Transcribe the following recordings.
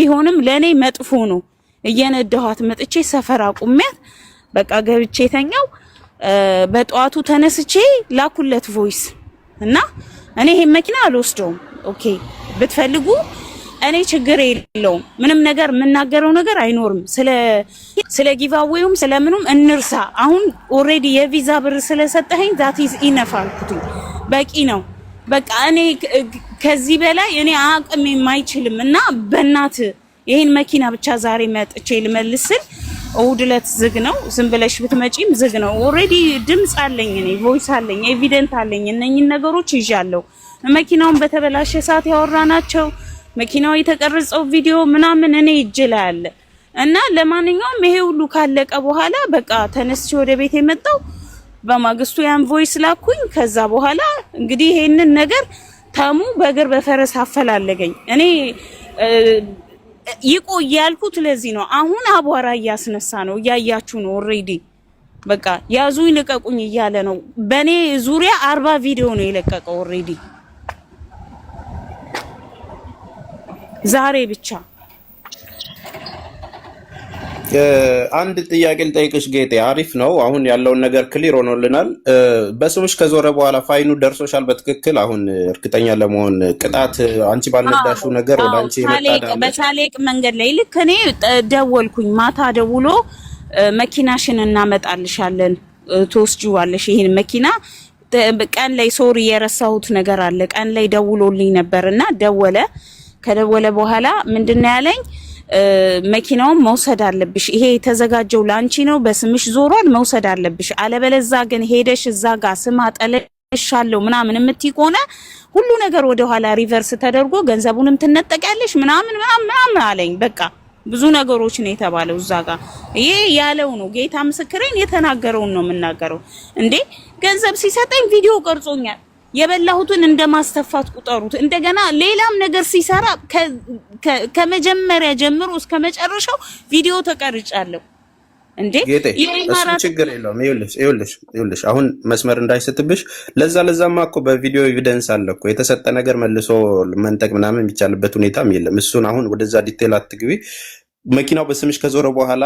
ቢሆንም ለእኔ መጥፎ ነው። እየነዳኋት መጥቼ ሰፈር አቁሜያት በቃ ገብቼ ተኛው። በጠዋቱ ተነስቼ ላኩለት voice እና እኔ ይሄን መኪና አልወስደውም። Okay ብትፈልጉ እኔ ችግር የለውም። ምንም ነገር የምናገረው ነገር አይኖርም። ስለ giveaway ውም ስለምኑም እንርሳ። አሁን already የቪዛ ብር ስለሰጠኸኝ that is enough አልኩትኝ፣ በቂ ነው። በቃ እኔ ከዚህ በላይ እኔ አቅም የማይችልም እና በእናት ይሄን መኪና ብቻ ዛሬ መጥቼ ልመልስ ስል እሑድ ዕለት ዝግ ነው። ዝም ብለሽ ብትመጪም ዝግ ነው። Already ድምፅ አለኝ፣ እኔ voice አለኝ፣ evidence አለኝ። እነኝን ነገሮች ይዣለሁ። መኪናውን በተበላሸ ሰዓት ያወራናቸው መኪናው የተቀረጸው ቪዲዮ ምናምን እኔ እጅ ላይ አለ። እና ለማንኛውም ይሄ ሁሉ ካለቀ በኋላ በቃ ተነስቼ ወደ ቤት የመጣው በማግስቱ ያን voice ላኩኝ። ከዛ በኋላ እንግዲህ ይሄንን ነገር ተሙ በእግር በፈረስ አፈላለገኝ። እኔ ይቆይ ያልኩት ለዚህ ነው። አሁን አቧራ እያስነሳ ነው፣ እያያችሁ ነው። Already በቃ ያዙኝ ልቀቁኝ እያለ ነው። በእኔ ዙሪያ 40 ቪዲዮ ነው የለቀቀው already ዛሬ ብቻ። አንድ ጥያቄ ልጠይቅሽ ጌጤ። አሪፍ ነው። አሁን ያለውን ነገር clear ሆኖልናል። በስምሽ ከዞረ በኋላ fine ኡ ደርሶሻል በትክክል? አሁን እርግጠኛ ለመሆን ቅጣት አንቺ ባልነዳሽው ነገር ወደ አንቺ የመጣ ሳሌቅ ዕዳ አለ? በሳሌቅ መንገድ ላይ ልክ እኔ ደወልኩኝ። ማታ ደውሎ መኪናሽን እናመጣልሻለን፣ ትወስጂዋለሽ ይሄን መኪና ቀን ላይ፣ sorry የረሳሁት ነገር አለ። ቀን ላይ ደውሎልኝ ነበር እና ደወለ። ከደወለ በኋላ ምንድነው ያለኝ? መኪናውን መውሰድ አለብሽ፣ ይሄ የተዘጋጀው ላንቺ ነው፣ በስምሽ ዞሯል፣ መውሰድ አለብሽ። አለበለዛ ግን ሄደሽ እዛ ጋር ስም አጠለሻለሁ ምናምን የምትይ ከሆነ ሁሉ ነገር ወደ ኋላ reverse ተደርጎ ገንዘቡንም ትነጠቂያለሽ ምናምን ምናምን ምናምን አለኝ። በቃ ብዙ ነገሮች ነው የተባለው እዛ ጋር። ይሄ ያለው ነው፣ ጌታ ምስክሬን የተናገረውን ነው የምናገረው። እንዴ ገንዘብ ሲሰጠኝ ቪዲዮ ቀርጾኛል። የበላሁትን እንደማስተፋት ቁጠሩት። እንደገና ሌላም ነገር ሲሰራ ከመጀመሪያ ጀምሮ እስከ መጨረሻው ቪዲዮ ተቀርጫለሁ። እንዴ ጌጤ እሱ የኢማራት ችግር የለውም። ይኸውልሽ ይኸውልሽ ይኸውልሽ አሁን መስመር እንዳይስትብሽ። ለዛማ እኮ በቪዲዮ evidence አለ እኮ፣ የተሰጠ ነገር መልሶ መንጠቅ ምናምን የሚቻልበት ሁኔታም የለም። እሱን አሁን ወደዛ detail አትግቢ። መኪናው በስምሽ ከዞረ በኋላ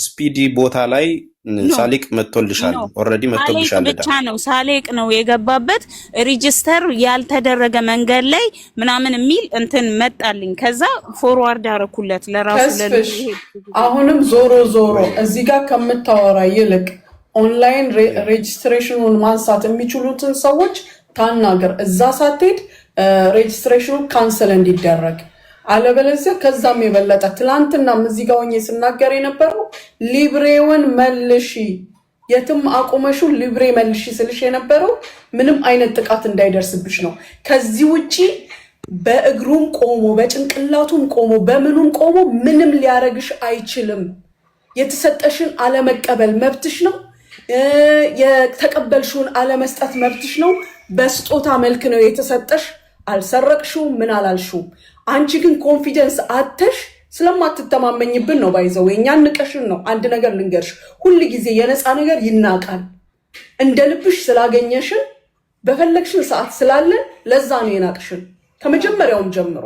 ስፒዲ ቦታ ላይ No ሳሊቅ መጥቶልሻል፣ No already ሳሌቅ መጥቶብሻል ዕዳ። ብቻ ነው፣ ሳሌቅ ነው የገባበት። Register ያልተደረገ መንገድ ላይ ምናምን የሚል እንትን መጣልኝ። ከዛ forward አረኩለት ለራሱ ለልጁ። ተስፍሽ አሁንም ዞሮ ዞሮ እዚህ ጋር ከምታወራ ይልቅ online registration ኑን ማንሳት የሚችሉትን ሰዎች ታናገር። እዛ ሳትሄድ registration ኑ cancel እንዲደረግ፣ አለበለዚያ ከዛም የበለጠ ትላንትናም እዚህ ጋር ሆኜ ስናገር የነበረው ሊብሬውን መልሺ፣ የትም አቁመሽው ሊብሬ መልሺ ስልሽ የነበረው ምንም አይነት ጥቃት እንዳይደርስብሽ ነው። ከዚህ ውጪ በእግሩም ቆሞ በጭንቅላቱም ቆሞ በምኑም ቆሞ ምንም ሊያረግሽ አይችልም። የተሰጠሽን አለመቀበል መብትሽ ነው። የተቀበልሽውን አለመስጠት መብትሽ ነው። በስጦታ መልክ ነው የተሰጠሽ። አልሰረቅሽውም፣ ምን አላልሽውም። አንቺ ግን confidence አተሽ ስለማትተማመኝብን ነው። By the way እኛን ንቀሽን ነው። አንድ ነገር ልንገርሽ፣ ሁል ጊዜ የነፃ ነገር ይናቃል። እንደ ልብሽ ስላገኘሽን በፈለግሽን ሰዓት ስላለን ለዛ ነው የናቅሽን ከመጀመሪያውም ጀምሮ።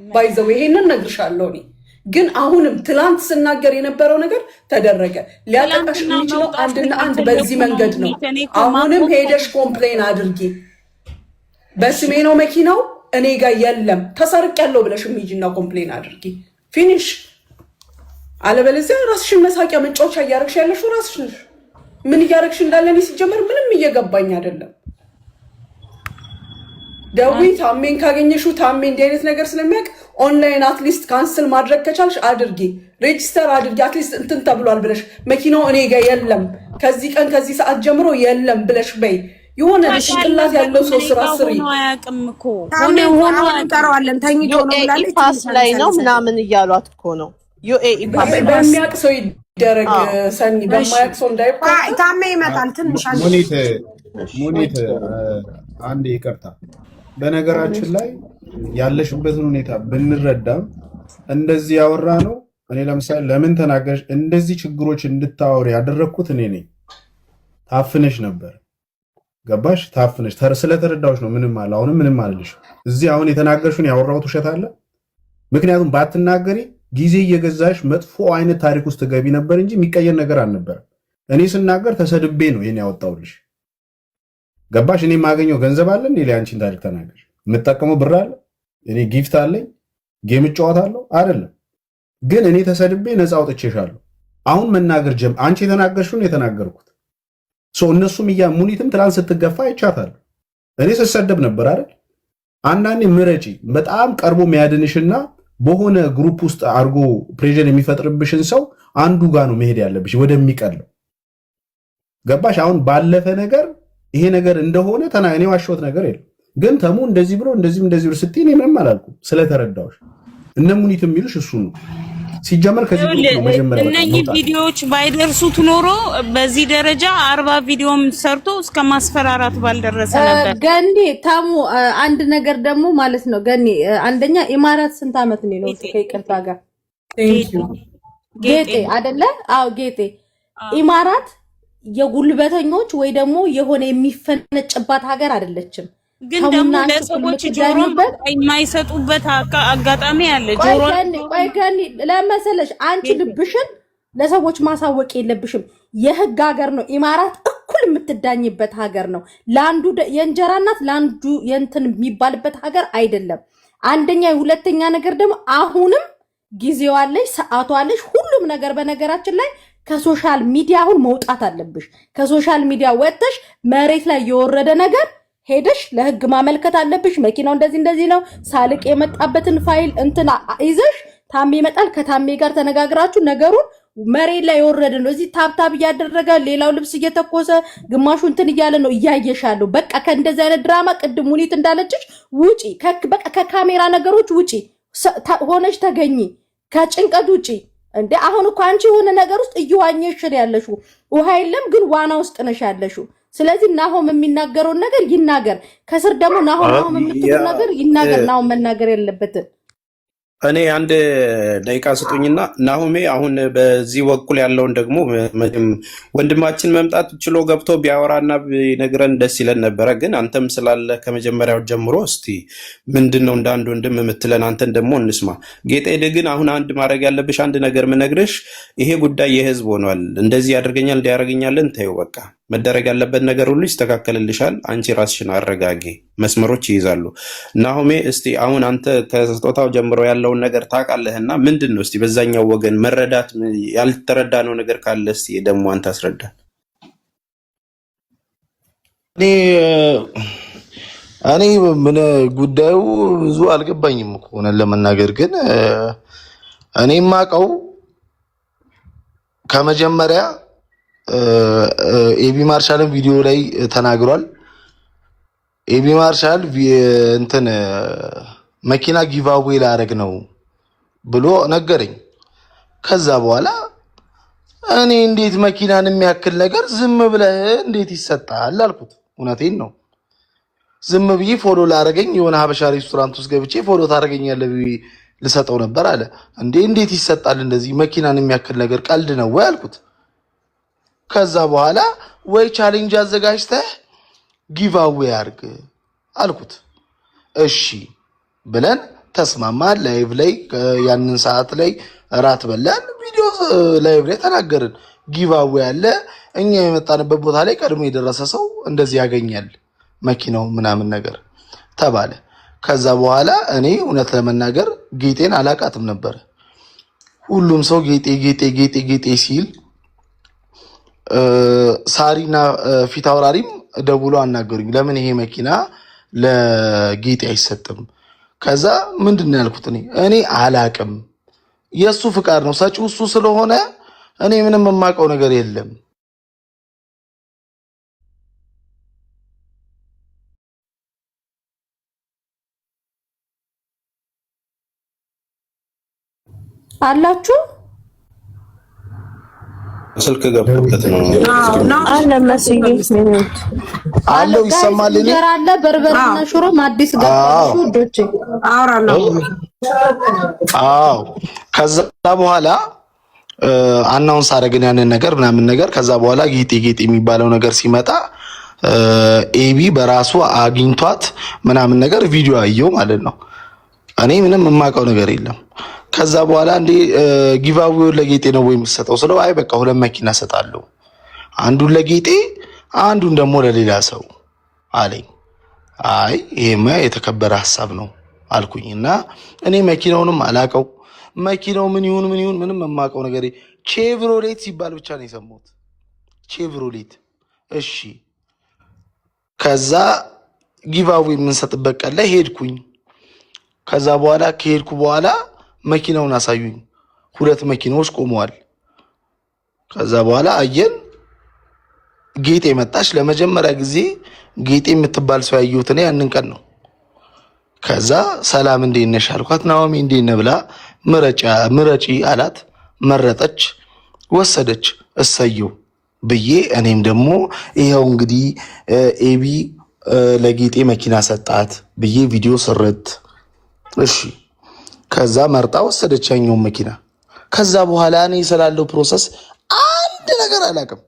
By the way ይሄንን ነግርሻለሁ። እኔ ግን አሁንም ትላንት ስናገር የነበረው ነገር ተደረገ። ሊያጠቃሽ ትላንትና የሚችለው መውጣት አንድና አንድ በዚህ ስላልፈለኩ ነው። መንገድ ነው። እኔ እኮ አሁንም ማቆም ሄደሽ complain አድርጊ። በስሜ ነው መኪናው፣ እኔ ጋር የለም፣ ተሰርቄያለሁ ብለሽ ሂጂና complain አድርጊ። Finish። አለበለዚያ ራስሽን መሳቂያ መጫወቻ እያደረግሽ ያለሽው ራስሽ ነሽ። ምን እያደረግሽ እንዳለ እኔ ሲጀመር ምንም እየገባኝ አይደለም። ደዊ ታሜን ካገኘሽው ታሜ እንዲህ አይነት ነገር ስለሚያውቅ online at least cancel ማድረግ ከቻልሽ አድርጊ፣ register አድርጊ። At least እንትን ተብሏል ብለሽ መኪናው እኔ ጋር የለም፣ ከዚህ ቀን ከዚህ ሰዓት ጀምሮ የለም ብለሽ በይ። የሆነ ጭንቅላት ያለው ሰው ስራ ስሪ። ሆኖ አያውቅም እኮ ታሜ ሆነ ሆኖ አሁን አያውቅም። እንጠራዋለን ተኝቶ ነው UAE ብላለች። ፓስ ትንሽ ላይ ነው አነሳለች። ምናምን እያሏት እኮ ነው። UAE pass ላይ በሚያውቅ ሰው ይደረግ ሰኒ፣ በማያውቅ ሰው እንዳይባል። ታሜ ይመጣል። ትንሽ አንድ ሙኒት ሙኒት፣ አንድ ይቅርታ። በነገራችን ላይ ያለሽበትን ሁኔታ ብንረዳም እንደዚህ ያወራ ነው። እኔ ለምሳሌ ለምን ተናገርሽ እንደዚህ ችግሮች እንድታወሪ ያደረግኩት እኔ ነኝ። ታፍነሽ ነበር፣ ገባሽ? ታፍነሽ ስለተረዳሁሽ ነው። ምንም አለ አሁንም ምንም አልልሽ። እዚህ አሁን የተናገርሽውን ያወራሁት ውሸት አለ? ምክንያቱም ባትናገሪ ጊዜ እየገዛሽ መጥፎ አይነት ታሪክ ውስጥ ገቢ ነበር እንጂ የሚቀየር ነገር አልነበረም። እኔ ስናገር ተሰድቤ ነው ይሄን ያወጣሁልሽ። ገባሽ? እኔ የማገኘው ገንዘብ አለ እንዴ? አንቺን ታሪክ ተናገር የምጠቀመው ብር አለ? እኔ gift አለኝ? Game እጫወታለሁ አይደለም። ግን እኔ ተሰድቤ ነፃ አውጥቼሻለሁ። አሁን መናገር አንቺ የተናገርሽውን የተናገርኩት so እነሱም እያ ሙኒትም ትላንት ስትገፋ አይቻታለሁ። እኔ ስሰደብ ነበር አይደል? አንዳንዴ ምረጪ። በጣም ቀርቦ የሚያድንሽና በሆነ group ውስጥ አድርጎ pressure የሚፈጥርብሽን ሰው አንዱ ጋር ነው መሄድ ያለብሽ ወደሚቀለው። ገባሽ? አሁን ባለፈ ነገር ይሄ ነገር እንደሆነ እኔ ዋሸሁት ነገር የለም። ግን ተሙ እንደዚህ ብሎ እንደዚህ እንደዚህ ብሎ ስትይ እኔ ምንም አላልኩም ስለተረዳሁሽ። እነ ሙኒት የሚሉሽ እሱ ነው። ሲጀመር ከዚህ group ነው መጀመሪያ በቃ እነኚህ መውጣት። ቪዲዮዎች ባይደርሱት ኖሮ በዚህ ደረጃ 40 ቪዲዮም ሰርቶ እስከ ማስፈራራት ባልደረሰ ነበር። ገኒ ታሙ፣ አንድ ነገር ደግሞ ማለት ነው ገኒ፣ አንደኛ ኢማራት ስንት ዓመት ነው የኖርሽው? ከይቅርታ ጋር። Thank you. ጌጤ አይደለ? አዎ ጌጤ። ኢማራት የጉልበተኞች ወይ ደግሞ የሆነ የሚፈነጭባት ሀገር አይደለችም። ግን ደግሞ ተሙና አንቺ ለሰዎች ጆሮም የምትዳኙበት የማይሰጡበት አጋጣሚ አለ። ቆይ ጆሮ ገኒ፣ ቆይ ገኒ፣ ለመሰለሽ አንቺ ልብሽን ለሰዎች ማሳወቅ የለብሽም። የህግ ሀገር ነው ኢማራት፣ እኩል የምትዳኝበት ሀገር ነው። ለአንዱ የእንጀራ እናት ለአንዱ የእንትን የሚባልበት ሀገር አይደለም። አንደኛ፣ ሁለተኛ ነገር ደግሞ አሁንም ጊዜው አለሽ፣ ሰዓቱ አለሽ፣ ሁሉም ነገር። በነገራችን ላይ ከ social media አሁን መውጣት አለብሽ። ከ social media ወጥተሽ መሬት ላይ የወረደ ነገር ሄደሽ ለህግ ማመልከት አለብሽ። መኪናው እንደዚህ እንደዚህ ነው፣ ሳልቅ የመጣበትን ፋይል እንትን ይዘሽ ታሜ ይመጣል። ከታሜ ጋር ተነጋግራችሁ ነገሩን መሬት ላይ የወረደ ነው። እዚህ tap tap እያደረገ ሌላው ልብስ እየተኮሰ ግማሹ እንትን እያለ ነው እያየሻለሁ። በቃ ከእንደዚህ አይነት ድራማ ቅድም ሙኒት እንዳለችሽ ውጪ፣ በቃ ከካሜራ ነገሮች ውጪ ሆነሽ ተገኚ፣ ከጭንቀት ውጪ። እንደ አሁን እኮ አንቺ የሆነ ነገር ውስጥ እየዋኘሽ ነው ያለሽው። ውሃ የለም ግን ዋና ውስጥ ነሽ ያለሽው። ስለዚህ ናሆም የሚናገረውን ነገር ይናገር። ከስር ደግሞ ናሆም ናሆም የምትሉ ነገር ይናገር። ናሆም መናገር የለበትም። እኔ አንድ ደቂቃ ስጡኝና ናሆሜ አሁን በዚህ በኩል ያለውን ደግሞ መቼም ወንድማችን መምጣት ችሎ ገብቶ ቢያወራና ቢነግረን ደስ ይለን ነበረ። ግን አንተም ስላለ ከመጀመሪያው ጀምሮ እስቲ ምንድን ነው እንደ አንድ ወንድም የምትለን አንተን ደግሞ እንስማ። ጌጤ ግን አሁን አንድ ማድረግ ያለብሽ አንድ ነገር ምነግርሽ፣ ይሄ ጉዳይ የህዝብ ሆኗል። እንደዚህ ያደርገኛል እንዲያደርገኛለን ተይው በቃ። መደረግ ያለበት ነገር ሁሉ ይስተካከልልሻል። አንቺ ራስሽን አረጋጊ። መስመሮች ይይዛሉ። ናሆሜ እስቲ አሁን አንተ ከስጦታው ጀምሮ ያለውን ነገር ታውቃለህና ምንድን ነው እስቲ በዛኛው ወገን መረዳት ያልተረዳነው ነገር ካለ እስቲ ደግሞ አንተ አስረዳ። እኔ ምን ጉዳዩ ብዙ አልገባኝም እኮ እውነት ለመናገር። ግን እኔ የማውቀው ከመጀመሪያ ኤቢ ማርሻልን ቪዲዮ ላይ ተናግሯል። ኤቢ ማርሻል እንትን መኪና giveaway ላረግ ነው ብሎ ነገረኝ። ከዛ በኋላ እኔ እንዴት መኪናን የሚያክል ነገር ዝም ብለህ እንዴት ይሰጣል አልኩት። እውነቴን ነው። ዝም ብዬ follow ላረገኝ የሆነ ሀበሻ ሬስቶራንት ውስጥ ገብቼ follow ታደርገኛለህ ብዬ ልሰጠው ነበር አለ። እንዴ እንዴት ይሰጣል እንደዚህ መኪናን የሚያክል ነገር፣ ቀልድ ነው ወይ አልኩት። ከዛ በኋላ ወይ challenge አዘጋጅተህ giveaway አድርግ አልኩት። እሺ ብለን ተስማማ። Live ላይ ያንን ሰዓት ላይ እራት በላን። ቪዲዮ live ላይ ተናገርን። Giveaway አለ። እኛ የመጣንበት ቦታ ላይ ቀድሞ የደረሰ ሰው እንደዚህ ያገኛል መኪናው ምናምን ነገር ተባለ። ከዛ በኋላ እኔ እውነት ለመናገር ጌጤን አላቃትም ነበር። ሁሉም ሰው ጌጤ ጌጤ ጌጤ ጌጤ ሲል ሳሪና ፊት አውራሪም ደውሎ አናገሩኝ። ለምን ይሄ መኪና ለጌጤ አይሰጥም? ከዛ ምንድን ነው ያልኩት? እኔ አላቅም፣ የእሱ ፍቃድ ነው፣ ሰጪው እሱ ስለሆነ እኔ ምንም የማውቀው ነገር የለም። አላችሁ። ስልክ ገብቶበት ነው። አለ መስዬ። አለው። Guys። ይሰማል። እኔ እንጀራ አለ፣ በርበሬና ሽሮም አዲስ ገብቷል። ውዶቼ። አውራለሁ። አዎ። ከዛ በኋላ announce አደረግን ያንን ነገር ምናምን ነገር። ከዛ በኋላ ጌጤ ጌጤ የሚባለው ነገር ሲመጣ ኤቢ በራሱ አግኝቷት ምናምን ነገር ቪዲዮ አየው ማለት ነው። እኔ ምንም የማውቀው ነገር የለም። ከዛ በኋላ እንዴ giveaway ውን ለጌጤ ነው ወይ የምትሰጠው ስለው አይ በቃ ሁለት መኪና እሰጣለሁ፣ አንዱን ለጌጤ አንዱን ደግሞ ለሌላ ሰው አለኝ። አይ ይሄማ የተከበረ ሀሳብ ነው አልኩኝ። እና እኔ መኪናውንም አላቀው፣ መኪናው ምን ይሁን ምን ይሁን ምንም የማውቀው ነገር ቼቭሮሌት ሲባል ብቻ ነው የሰማሁት። ቼቭሮሌት። እሺ። ከዛ giveaway የምንሰጥበት ቀን ላይ ሄድኩኝ። ከዛ በኋላ ከሄድኩ በኋላ መኪናውን አሳዩኝ። ሁለት መኪናዎች ቆመዋል። ከዛ በኋላ አየን። ጌጤ መጣች። ለመጀመሪያ ጊዜ ጌጤ የምትባል ሰው ያየሁት እኔ ያንን ቀን ነው። ከዛ ሰላም እንዴት ነሽ አልኳት። ናኦሚ እንዴት ነህ ብላ ምረጪ አላት። መረጠች፣ ወሰደች። እሰየው ብዬ እኔም ደግሞ ይኸው እንግዲህ ኤቢ ለጌጤ መኪና ሰጣት ብዬ ቪዲዮ ስርት። እሺ፣ ከዛ መርጣ ወሰደች ያኛውን መኪና። ከዛ በኋላ እኔ ስላለው process አንድ ነገር አላውቅም።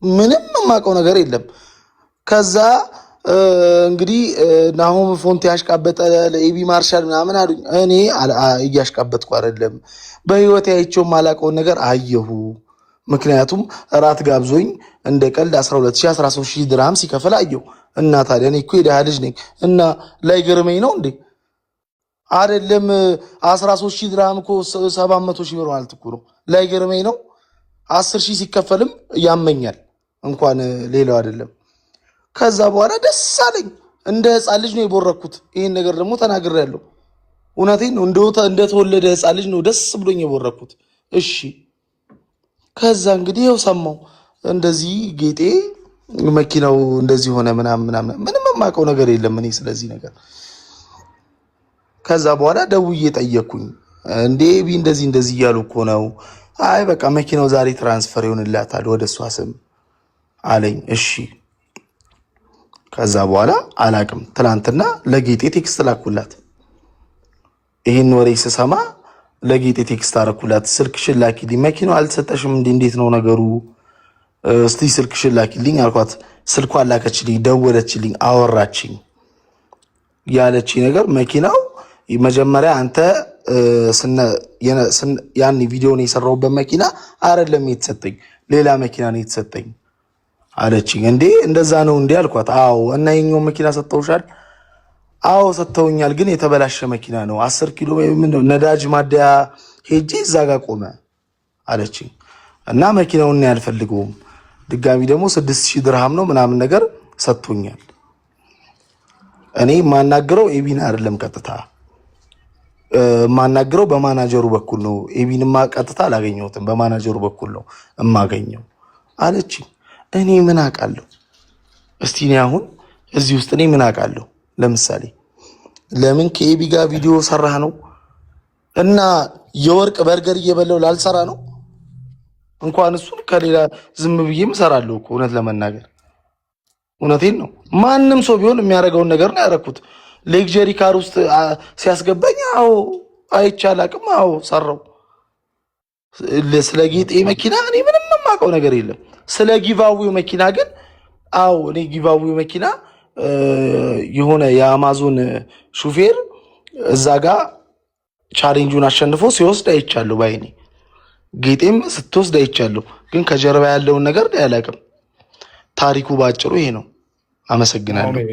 ምንም የማውቀው ነገር የለም። ከዛ እንግዲህ ናሆም ፎንቴ ያሽቃበጠ ለኤቢ ማርሻል ምናምን አሉኝ። እኔ እያሽቃበጥኩ አይደለም፣ በህይወት አይቼው የማላውቀውን ነገር አየሁ። ምክንያቱም እራት ጋብዞኝ እንደ ቀልድ 12 ሺህ 13 ሺህ ድርሃም ሲከፍል አየሁ። እና ታዲያ እኔ እኮ የድሃ ልጅ ነኝ እና ላይገርመኝ ነው እንዴ? አይደለም 13 ሺህ ድርሃም እኮ 700 ሺህ ብር ማለት እኮ ነው። ላይገርመኝ ነው? 10 ሺህ ሲከፈልም ያመኛል፣ እንኳን ሌላው አይደለም። ከዛ በኋላ ደስ አለኝ። እንደ ህፃን ልጅ ነው የቦረኩት። ይህን ነገር ደግሞ ተናግሬያለሁ። እውነቴን ነው። እንደተወለደ ህፃን ልጅ ነው ደስ ብሎኝ የቦረኩት። እሺ፣ ከዛ እንግዲህ ይኸው ሰማሁ እንደዚህ ጌጤ መኪናው እንደዚህ ሆነ ምናምን ምናምን። ምንም የማውቀው ነገር የለም እኔ ስለዚህ ነገር። ከዛ በኋላ ደውዬ ጠየቅኩኝ። እንዴ ኤቢ እንደዚህ እንደዚህ እያሉ እኮ ነው። አይ በቃ መኪናው ዛሬ transfer ይሆንላታል ወደ እሷ ስም አለኝ። እሺ፣ ከዛ በኋላ አላቅም። ትናንትና ለጌጤ text ላኩላት። ይህን ወሬ ስሰማ ለጌጤ text አረኩላት። ስልክሽን ላኪልኝ፣ መኪናው አልተሰጠሽም እንዴ? እንዴት ነው ነገሩ? እስቲ ስልክሽን ላኪልኝ አልኳት። ስልኳን ላከችልኝ፣ ደወለችልኝ፣ አወራችኝ። ያለችኝ ነገር መኪናው መጀመሪያ አንተ ያን ቪዲዮን የሰራሁበት መኪና አይደለም የተሰጠኝ፣ ሌላ መኪና ነው የተሰጠኝ አለችኝ። እንዴ እንደዛ ነው እንዴ አልኳት። አዎ። እና የኛው መኪና ሰጥተውሻል? አዎ ሰጥተውኛል፣ ግን የተበላሸ መኪና ነው። 10 ኪሎ ምንድነው ነዳጅ ማደያ ሄጄ እዛ ጋር ቆመ አለችኝ። እና መኪናውን እኔ አልፈልገውም፣ ድጋሚ ደግሞ 6000 ድርሃም ነው ምናምን ነገር ሰጥቶኛል። እኔ የማናግረው ኤቢን አይደለም፣ ቀጥታ የማናግረው በማናጀሩ በኩል ነው። ኤቢንማ ቀጥታ አላገኘሁትም፣ በማናጀሩ በኩል ነው እማገኘው አለችኝ። እኔ ምን አውቃለሁ? እስቲ እኔ አሁን እዚህ ውስጥ እኔ ምን አውቃለሁ? ለምሳሌ ለምን ከኤቢ ጋር ቪዲዮ ሰራህ ነው እና የወርቅ በርገር እየበላው ላልሰራ ነው? እንኳን እሱን ከሌላ ዝም ብዬም እሰራለሁ እኮ፣ እውነት ለመናገር እውነቴን ነው። ማንም ሰው ቢሆን የሚያደርገውን ነገር ነው ያደረኩት። Luxury car ውስጥ ሲያስገባኝ አዎ አይቼ አላቅም። አዎ ሰራው። ስለ ጌጤ መኪና እኔ ምንም የማውቀው ነገር የለም። ስለ giveaway ው መኪና ግን አዎ እኔ giveaway ው መኪና የሆነ የአማዞን ሹፌር እዛ ጋ challenge ኡን አሸንፎ ሲወስድ አይቻለሁ ባይኔ። ጌጤም ስትወስድ አይቻለሁ። ግን ከጀርባ ያለውን ነገር አላውቅም። ታሪኩ ባጭሩ ይሄ ነው። አመሰግናለሁ። ናሆሜ፣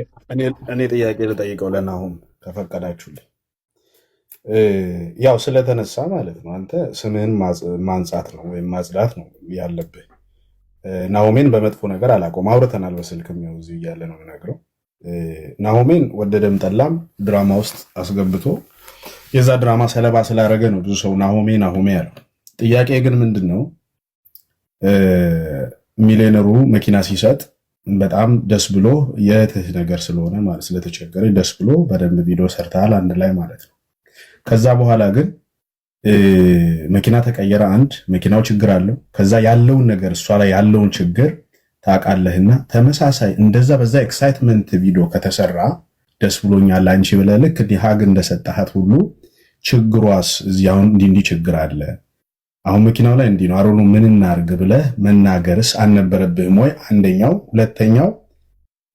እኔ ጥያቄ ልጠይቀው ለናሆም ከፈቀዳችሁልኝ። ያው ስለተነሳ ማለት ነው። አንተ ስምህን ማንጻት ነው ወይም ማጽዳት ነው ያለብህ። ናሆሜን በመጥፎ ነገር አላውቀውም። አውርተናል በስልክም፣ ያው እዚሁ እያለ ነው የምነግረው። ናሆሜን ወደደም ጠላም ድራማ ውስጥ አስገብቶ የዛ ድራማ ሰለባ ስላደረገ ነው ብዙ ሰው ናሆሜ ናሆሜ ያለው። ጥያቄ ግን ምንድን ነው፣ ሚሊዮነሩ መኪና ሲሰጥ በጣም ደስ ብሎ የእህትህ ነገር ስለሆነ ማለት ስለተቸገረ ደስ ብሎ በደንብ ቪዲዮ ሰርተሃል አንድ ላይ ማለት ነው። ከዛ በኋላ ግን መኪና ተቀየረ። አንድ መኪናው ችግር አለው። ከዛ ያለውን ነገር እሷ ላይ ያለውን ችግር ታውቃለህና ተመሳሳይ እንደዛ በዛ excitement ቪዲዮ ከተሰራ ደስ ብሎኛል አንቺ ብለህ ልክ እንዲህ hug እንደሰጠሃት ሁሉ ችግሯስ እዚህ አሁን እንዲህ እንዲህ ችግር አለ፣ አሁን መኪናው ላይ እንዲህ ነው፣ አሮኑ ምን እናርግ ብለህ መናገርስ አልነበረብህም ወይ? አንደኛው። ሁለተኛው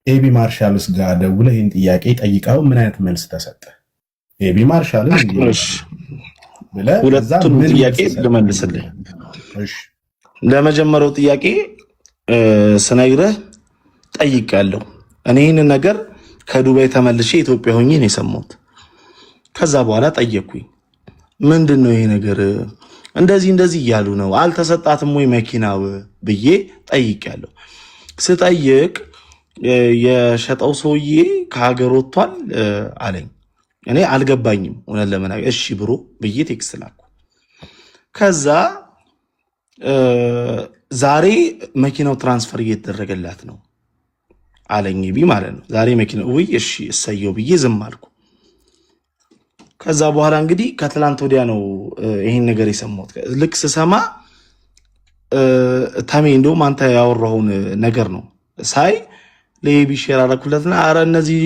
ኤቢ ማርሻልስ ጋር ደውለህ ይህን ጥያቄ ጠይቀው ምን አይነት መልስ ተሰጠ? ኤቢ ማርሻልን እንዲህ እሺ፣ ብለህ ከዛ ሁለቱንም ምን ጥያቄ መልስ ሰጠህ? ልመልስልህ። እሺ ለመጀመሪያው ጥያቄ ስነግርህ ጠይቄያለሁ። እኔ ይህንን ነገር ከዱባይ ተመልሼ ኢትዮጵያ ሆኜ ነው የሰማሁት። ከዛ በኋላ ጠየቅኩኝ። ምንድን ነው ይሄ ነገር? እንደዚህ እንደዚህ እያሉ ነው፣ አልተሰጣትም ወይ መኪናው ብዬ ጠይቄያለሁ። ስጠይቅ የሸጠው ሰውዬ ከሀገር ወጥቷል አለኝ። እኔ አልገባኝም እውነት ለመናገር። እሺ bro ብዬ text ላኩ። ከዛ ዛሬ መኪናው transfer እየተደረገላት ነው አለኝ ቢ ማለት ነው። ዛሬ መኪናው ውይ እሺ እሰየው ብዬ ዝም አልኩ። ከዛ በኋላ እንግዲህ ከትላንት ወዲያ ነው ይሄን ነገር የሰማሁት። ልክ ስሰማ ተሜ እንደውም አንተ ያወራኸውን ነገር ነው ሳይ ለኤቢ share አደረኩለትና አረ እነዚህ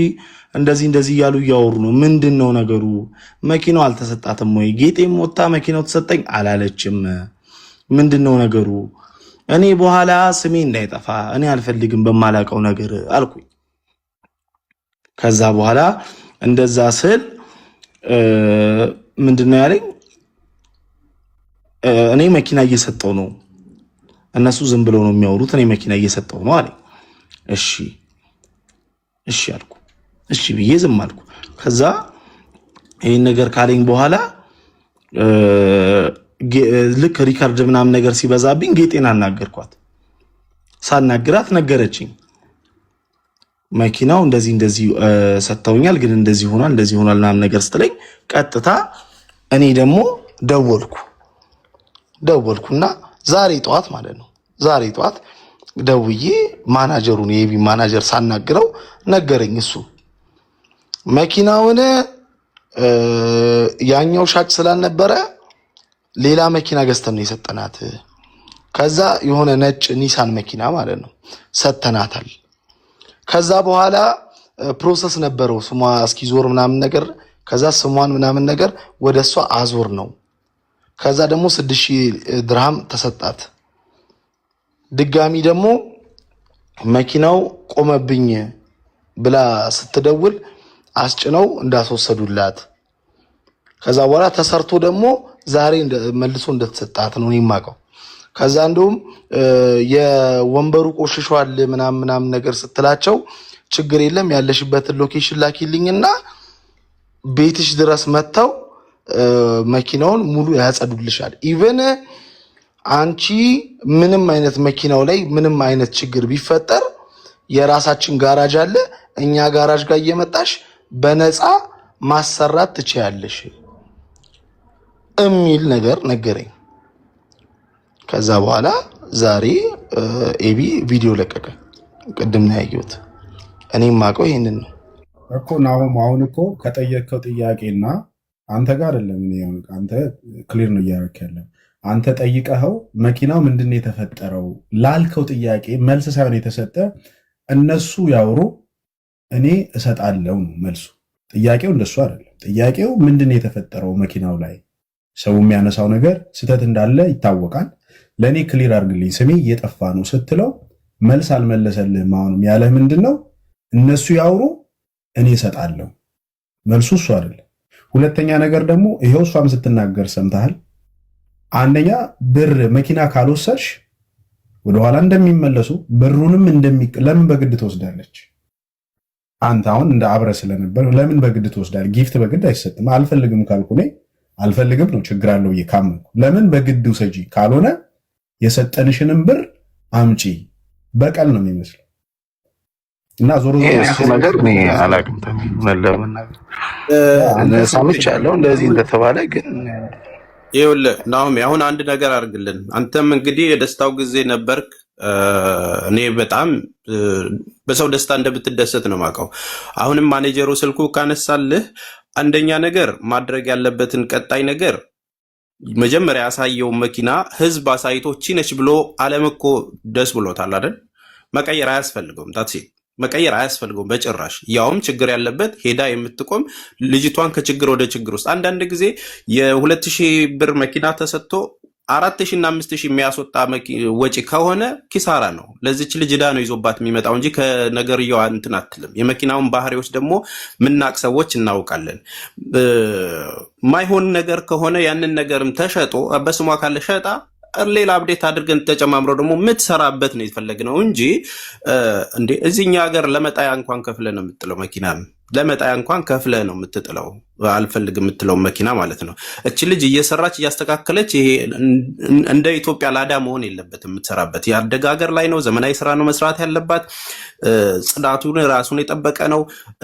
እንደዚህ እንደዚህ እያሉ እያወሩ ነው። ምንድን ነው ነገሩ? መኪናው አልተሰጣትም ወይ? ጌጤም ወጣ መኪናው ተሰጠኝ አላለችም። ምንድን ነው ነገሩ? እኔ በኋላ ስሜ እንዳይጠፋ እኔ አልፈልግም በማላውቀው ነገር አልኩኝ። ከዛ በኋላ እንደዛ ስል ምንድን ነው ያለኝ? እኔ መኪና እየሰጠው ነው፣ እነሱ ዝም ብለው ነው የሚያወሩት፣ እኔ መኪና እየሰጠው ነው አለኝ። እሺ እሺ አልኩ። እሺ ብዬ ዝም አልኩ። ከዛ ይህን ነገር ካለኝ በኋላ ልክ record ምናምን ነገር ሲበዛብኝ ጌጤን አናገርኳት። ሳናግራት ነገረችኝ። መኪናው እንደዚህ እንደዚህ ሰጥተውኛል፣ ግን እንደዚህ ሆኗል እንደዚህ ሆኗል ምናምን ነገር ስትለኝ ቀጥታ እኔ ደግሞ ደወልኩና ዛሬ ጠዋት ማለት ነው ዛሬ ጠዋት ደውዬ ማናጀሩን የኤቢ ማናጀር ሳናግረው ነገረኝ። እሱ መኪናውን ያኛው ሻጭ ስላልነበረ ሌላ መኪና ገዝተን ነው የሰጠናት። ከዛ የሆነ ነጭ ኒሳን መኪና ማለት ነው ሰጥተናታል። ከዛ በኋላ process ነበረው ስሟ እስኪዞር ምናምን ነገር። ከዛ ስሟን ምናምን ነገር ወደ እሷ አዞር ነው። ከዛ ደግሞ 6,000 ድርሃም ተሰጣት። ድጋሚ ደግሞ መኪናው ቆመብኝ ብላ ስትደውል አስጭነው እንዳስወሰዱላት ከዛ በኋላ ተሰርቶ ደግሞ ዛሬ መልሶ እንደተሰጣት ነው እኔ የማውቀው። ከዛ እንደውም የወንበሩ ቆሽሿል ምናምን ምናምን ነገር ስትላቸው ችግር የለም ያለሽበትን location ላኪልኝና ቤትሽ ድረስ መጥተው መኪናውን ሙሉ ያጸዱልሻል። Even አንቺ ምንም አይነት መኪናው ላይ ምንም አይነት ችግር ቢፈጠር የራሳችን ጋራጅ አለ፣ እኛ ጋራጅ ጋር እየመጣሽ በነፃ ማሰራት ትችያለሽ የሚል ነገር ነገረኝ። ከዛ በኋላ ዛሬ ኤቢ ቪዲዮ ለቀቀ። ቅድም ነው ያየሁት። እኔም የማውቀው ይሄንን ነው። እኮ ናሆም፣ አሁን እኮ ከጠየቅከው ጥያቄና አንተ ጋር አይደለም። እኔ አሁን አንተ clear ነው እያደረክ ያለው። አንተ ጠይቀኸው መኪናው ምንድን ነው የተፈጠረው ላልከው ጥያቄ መልስ ሳይሆን የተሰጠ እነሱ ያውሩ እኔ እሰጣለሁ ነው መልሱ። ጥያቄው እንደሱ አይደለም። ጥያቄው ምንድን ነው የተፈጠረው መኪናው ላይ ሰው የሚያነሳው ነገር ስህተት እንዳለ ይታወቃል። ለእኔ clear አድርግልኝ ስሜ እየጠፋ ነው ስትለው መልስ አልመለሰልህም። አሁንም ያለህ ምንድን ነው? እነሱ ያውሩ እኔ እሰጣለሁ። መልሱ እሱ አይደለም። ሁለተኛ ነገር ደግሞ ይሄው እሷም ስትናገር ሰምተሃል። አንደኛ ብር መኪና ካልወሰድሽ ወደኋላ እንደሚመለሱ ብሩንም ለምን በግድ ትወስዳለች? አንተ አሁን እንደ አብረ ስለነበር ለምን በግድ ትወስዳለህ? Gift በግድ አይሰጥም። አልፈልግም ካልኩ እኔ አልፈልግም ነው፣ ችግር አለው ብዬ ካመንኩ ለምን በግድ ውሰጂ? ካልሆነ የሰጠንሽንም ብር አምጪ። በቀል ነው የሚመስለው። እና ዞሮ ዞሮ እሱ ነገር እኔ አላውቅም። እውነት ለመናገር ሰምቻለሁ እንደዚህ እንደተባለ ግን ይኸውልህ ናሆሜ አሁን አንድ ነገር አድርግልን። አንተም እንግዲህ የደስታው ጊዜ ነበርክ። እኔ በጣም በሰው ደስታ እንደምትደሰት ነው የማውቀው። አሁንም ማኔጀሩ ስልኩ ካነሳልህ አንደኛ ነገር ማድረግ ያለበትን ቀጣይ ነገር መጀመሪያ ያሳየው መኪና ህዝብ አሳይቶ እቺ ነች ብሎ ዓለም እኮ ደስ ብሎታል አይደል? መቀየር አያስፈልገውም። ታክሲ መቀየር አያስፈልገውም በጭራሽ። ያውም ችግር ያለበት ሄዳ የምትቆም ልጅቷን ከችግር ወደ ችግር ውስጥ አንዳንድ ጊዜ የ2,000 ብር መኪና ተሰጥቶ 4,000 እና 5,000 የሚያስወጣ ወጪ ከሆነ ኪሳራ ነው። ለዚች ልጅ ዕዳ ነው ይዞባት የሚመጣው እንጂ ከነገርየዋ እንትን አትልም። የመኪናውን ባህሪዎች ደግሞ ምናቅ ሰዎች እናውቃለን። ማይሆን ነገር ከሆነ ያንን ነገርም ተሸጦ በስሟ ካለ ሸጣ ሌላ update አድርገን ተጨማምረው ደግሞ የምትሰራበት ነው የፈለግነው እንጂ እንዴ እዚህኛ ሀገር ለመጣያ እንኳን ከፍለህ ነው የምትጥለው፣ መኪና ለመጣያ እንኳን ከፍለህ ነው የምትጥለው፣ አልፈልግ የምትለው መኪና ማለት ነው። እች ልጅ እየሰራች እያስተካከለች፣ ይሄ እንደ ኢትዮጵያ ላዳ መሆን የለበትም። የምትሰራበት ያደገ ሀገር ላይ ነው፣ ዘመናዊ ስራ ነው መስራት ያለባት። ጽዳቱን ራሱን የጠበቀ ነው።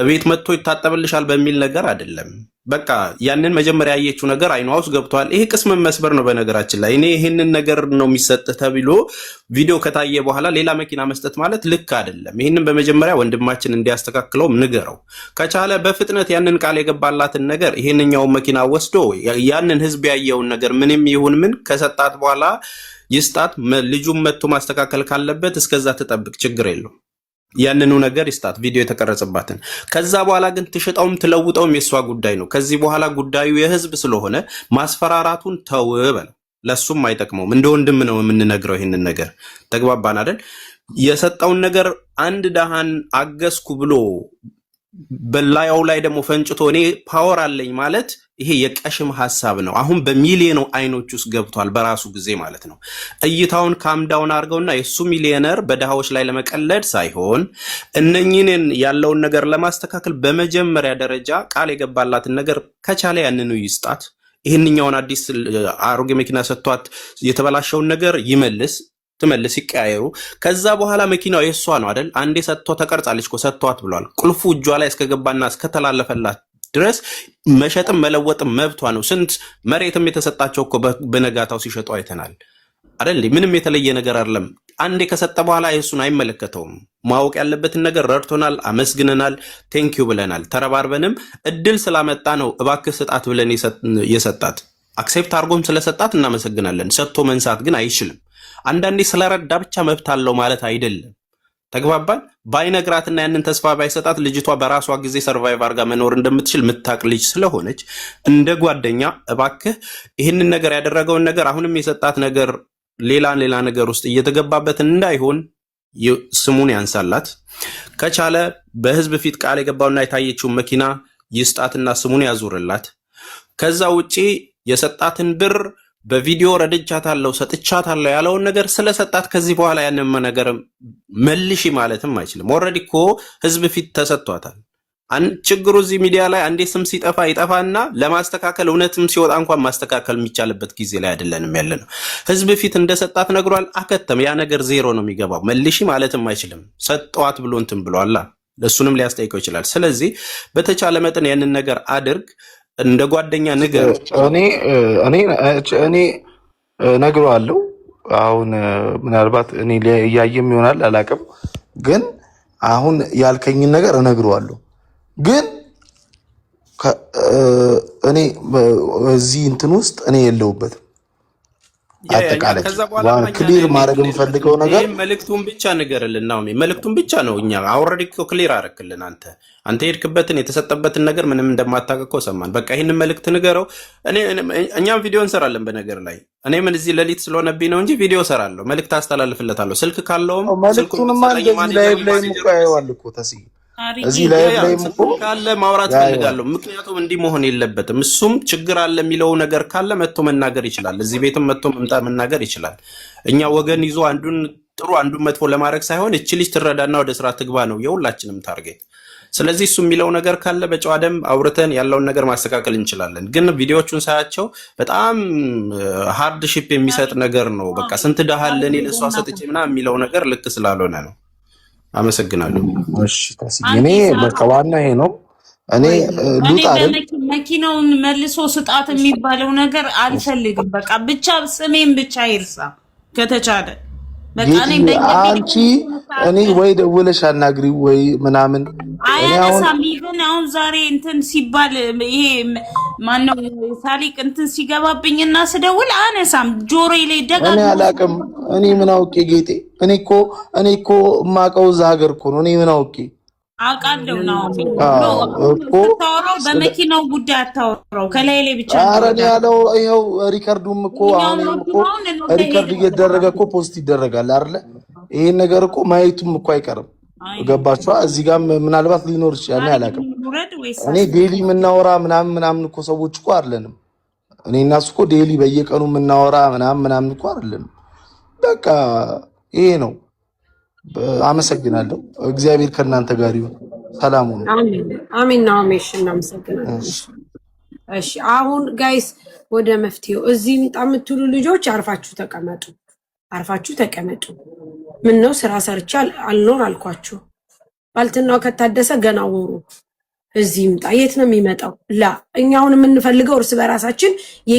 ቤት መጥቶ ይታጠብልሻል በሚል ነገር አይደለም። በቃ ያንን መጀመሪያ ያየችው ነገር አይኗ ውስጥ ገብቷል። ይሄ ቅስም መስበር ነው። በነገራችን ላይ እኔ ይህንን ነገር ነው የሚሰጥህ ተብሎ ቪዲዮ ከታየ በኋላ ሌላ መኪና መስጠት ማለት ልክ አይደለም። ይህንን በመጀመሪያ ወንድማችን እንዲያስተካክለው ንገረው። ከቻለ በፍጥነት ያንን ቃል የገባላትን ነገር ይህንኛውን መኪና ወስዶ ያንን ህዝብ ያየውን ነገር ምንም ይሁን ምን ከሰጣት በኋላ ይስጣት። ልጁም መጥቶ ማስተካከል ካለበት እስከዛ ትጠብቅ፣ ችግር የለው። ያንኑ ነገር ይስጣት፣ ቪዲዮ የተቀረጸባትን። ከዛ በኋላ ግን ትሽጠውም ትለውጠውም የእሷ ጉዳይ ነው። ከዚህ በኋላ ጉዳዩ የህዝብ ስለሆነ ማስፈራራቱን ተው በለው። ለሱም አይጠቅመውም። እንደ ወንድም ነው የምንነግረው ይህንን ነገር። ተግባባን አይደል? የሰጠውን ነገር አንድ ደሃን አገዝኩ ብሎ በላያው ላይ ደግሞ ፈንጭቶ እኔ power አለኝ ማለት ይሄ የቀሽም ሀሳብ ነው። አሁን በሚሊዮን አይኖች ውስጥ ገብቷል፣ በራሱ ጊዜ ማለት ነው። እይታውን calm down አድርገውና የእሱ ሚሊዮነር በድሃዎች ላይ ለመቀለድ ሳይሆን እነኝህን ያለውን ነገር ለማስተካከል በመጀመሪያ ደረጃ ቃል የገባላትን ነገር ከቻለ ያንኑ ይስጣት። ይህንኛውን አዲስ አሮጌ መኪና ሰጥቷት የተበላሸውን ነገር ይመልስ፣ ትመልስ፣ ይቀያየሩ። ከዛ በኋላ መኪናው የእሷ ነው አይደል? አንዴ ሰጥቶ ተቀርጻለች እኮ ሰጥቷት ብሏል። ቁልፉ እጇ ላይ እስከገባና እስከተላለፈላት ድረስ መሸጥም መለወጥም መብቷ ነው። ስንት መሬትም የተሰጣቸው እኮ በነጋታው ሲሸጡ አይተናል አይደል? ምንም የተለየ ነገር አይደለም። አንዴ ከሰጠ በኋላ የእሱን አይመለከተውም። ማወቅ ያለበትን ነገር ረድቶናል፣ አመስግነናል፣ thank you ብለናል። ተረባርበንም እድል ስላመጣ ነው እባክህ ስጣት ብለን የሰጣት፣ accept አድርጎም ስለሰጣት እናመሰግናለን። ሰጥቶ መንሳት ግን አይችልም። አንዳንዴ ስለረዳ ብቻ መብት አለው ማለት አይደለም። ተግባባን። ባይነግራትና ያንን ተስፋ ባይሰጣት ልጅቷ በራሷ ጊዜ survive አድርጋ መኖር እንደምትችል ምታቅ ልጅ ስለሆነች እንደ ጓደኛ እባክህ ይህንን ነገር ያደረገውን ነገር አሁንም የሰጣት ነገር ሌላ ሌላ ነገር ውስጥ እየተገባበት እንዳይሆን ስሙን ያንሳላት። ከቻለ በህዝብ ፊት ቃል የገባውና የታየችውን መኪና ይስጣትና ስሙን ያዙርላት። ከዛ ውጪ የሰጣትን ብር በቪዲዮ ረድቻታለሁ ሰጥቻታለሁ ያለውን ነገር ስለሰጣት ከዚህ በኋላ ያንን ነገር መልሺ ማለትም አይችልም። Already እኮ ህዝብ ፊት ተሰጥቷታል። ችግሩ እዚህ ሚዲያ ላይ አንዴ ስም ሲጠፋ ይጠፋና ለማስተካከል እውነትም ሲወጣ እንኳን ማስተካከል የሚቻልበት ጊዜ ላይ አይደለንም ያለ ነው። ህዝብ ፊት እንደሰጣት ነግሯል። አከተም። ያ ነገር ዜሮ ነው የሚገባው። መልሺ ማለትም አይችልም። ሰጠዋት ብሎ እንትን ብሏላ። እሱንም ሊያስጠይቀው ይችላል። ስለዚህ በተቻለ መጠን ያንን ነገር አድርግ፣ እንደ ጓደኛ ንገረው። እኔ እኔ እነግረዋለሁ። አሁን ምናልባት እኔ እያየም ይሆናል አላውቅም፣ ግን አሁን ያልከኝን ነገር እነግረዋለሁ። ግን እኔ እዚህ እንትን ውስጥ እኔ የለሁበትም። Yeah yeah እኛ አጠቃላይ ከዛ በኋላማ እኛ clear ማድረግ የምፈልገው ነገር ይህም መልእክቱን ብቻ ንገርልን ናኦሚ፣ መልእክቱን ብቻ ነው። እኛ already እኮ clear አረክልን። አንተ የሄድክበትን የተሰጠበትን ነገር ምንም እንደማታውቅ እኮ ሰማን። በቃ ይህንን መልእክት ንገረው። እኛም ቪዲዮ እንሰራለን። በነገር ላይ እኔ ምን እዚህ ሌሊት ስለሆነብኝ ነው እንጂ ቪዲዮ እሰራለሁ፣ መልእክት አስተላልፍለታለሁ። ስልክ ካለውም ስልኩን መልእክቱንማ ብትሰጠኝ እንደዚህ ማኔጀሩ ላይቭ ላይም እኮ ማኔጀሩ ያየዋል እኮ ተስዬ፣ ታሪኬ እዚህ yeah live yeah ላይም እኮ ስልኩን ካለ ማውራት ያየዋል። ፈልጋለሁ። ምክንያቱም እንዲህ መሆን የለበትም። እሱም ችግር አለ የሚለው ነገር ካለ መጥቶ መናገር ይችላል። እዚህ ቤትም መጥቶ መምጣት መናገር ይችላል። እኛ ወገን ይዞ አንዱን ጥሩ አንዱን መጥፎ ለማድረግ ሳይሆን እቺ ልጅ ትረዳና ወደ ስራ ትግባ ነው የሁላችንም target። ስለዚህ እሱ የሚለው ነገር ካለ በጨዋ ደንብ አውርተን ያለውን ነገር ማስተካከል እንችላለን። ግን ቪዲዮዎቹን ሳያቸው በጣም hardship የሚሰጥ ነገር ነው። በቃ ስንት ድሃ አለ እኔ ለእሷ ሰጥቼ ምናምን የሚለው ነገር ልክ ስላልሆነ ነው። አመሰግናለሁ። እሺ ተስዬ፣ እኔ አንዴ በቃ ዋና ይሄ ነው። እኔ እኔ ልውጣ አይደል? መኪናውን መልሶ ስጣት የሚባለው ነገር አልፈልግም። በቃ ብቻ ስሜን ብቻ ይርሳ ከተቻለ። በቃ እኔ ጌጥዬ አንቺ እኔ ወይ ደውለሽ አናግሪው ወይ ምናምን። እኔ አሁን አያነሳም። Even አሁን ዛሬ እንትን ሲባል ይሄ ማነው ሳሊቅ እንትን ሲገባብኝና ስደውል አነሳም። ጆሮዬ ላይ እኔ ደጋግሞ አላቅም። እኔ ምን አውቄ ጌጤ? እኔ እኮ የማውቀው እዛ ሀገር እኮ ነው። እኔ ምን አውቄ? አውቃለሁ ነው አዎ እኮ ስታወራው በመኪናው ጉዳይ አታወራው፣ ከላይ ላይ ብቻ ኧረ እኔ ነው። ያለው ይኸው record ኡም እኮ አሁን ይሄም እኮ record እየተደረገ እኮ post ይደረጋል አይደለ? ይሄን ነገር እኮ ማየቱም እኮ አይቀርም። ገባችኋ? እዚህ ጋርም ምናልባት ሊኖር ይችላል። እኔ አላውቅም። እኔ daily የምናወራ ምናምን ምናምን እኮ ሰዎች እኮ አይደለንም። እኔ እና እሱ እኮ daily በየቀኑ የምናወራ ምናምን ምናምን እኮ አይደለንም። በቃ ይሄ ነው። አመሰግናለሁ። እግዚአብሔር ከእናንተ ጋር ይሁን። ሰላም ሁኑ። አሜን አሜን። ናሜሽ እናመሰግናለን። እሺ። እሺ አሁን guys ወደ መፍትሄው። እዚህ ምጣ የምትሉ ልጆች አርፋችሁ ተቀመጡ፣ አርፋችሁ ተቀመጡ። ምን ነው ስራ ሰርቼ አልኖር አልኳችሁ። ባልትናው ከታደሰ ገና ወሩ እዚህ ይምጣ። የት ነው የሚመጣው? ላ እኛ አሁን የምንፈልገው እርስ በራሳችን።